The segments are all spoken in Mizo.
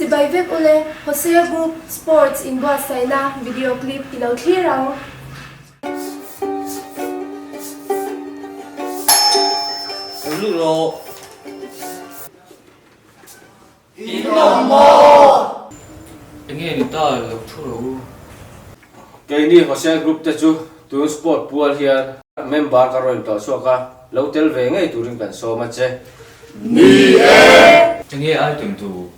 Chibai vek ule, Hosea Group Sports inbuatsaihna video clip i lo thlir ang. Lut rawh. In awm maw? Enge ni ta lo thu rawh u. Keini Hosea Group te chu tun sport pual hian member ka rawn tawh chhuak a, lo tel ve ngei turin kan sawm a che. Ni e! Enge item tur?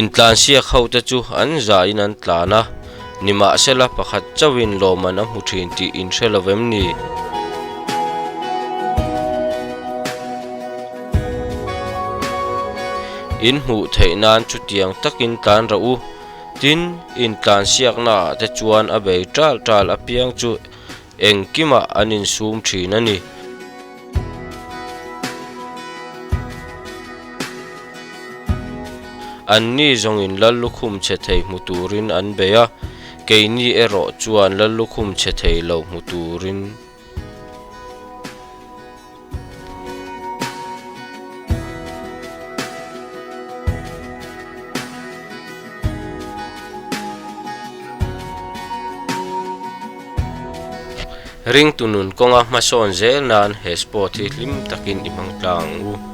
Intlansiak hote chu an zahin an tlan a, nimahsela pakhat chauhin lawmman a hmu thin tih in hre lo vem ni? In hmuh theih nan chutiang takin tlan rawh u, tin intlansiaknaah te chuan a bei tal tal apiang chu Engkimah an insum thin a ni. Anni zawngin Lallukhum chhe thei hmu turin an bei a, keini erawh chuan Lallukhum chhe thei lo hmu turin. Ringtu nun kawnga hmasawn zel nan he sport hi hlim takin i hmang tlang ang u.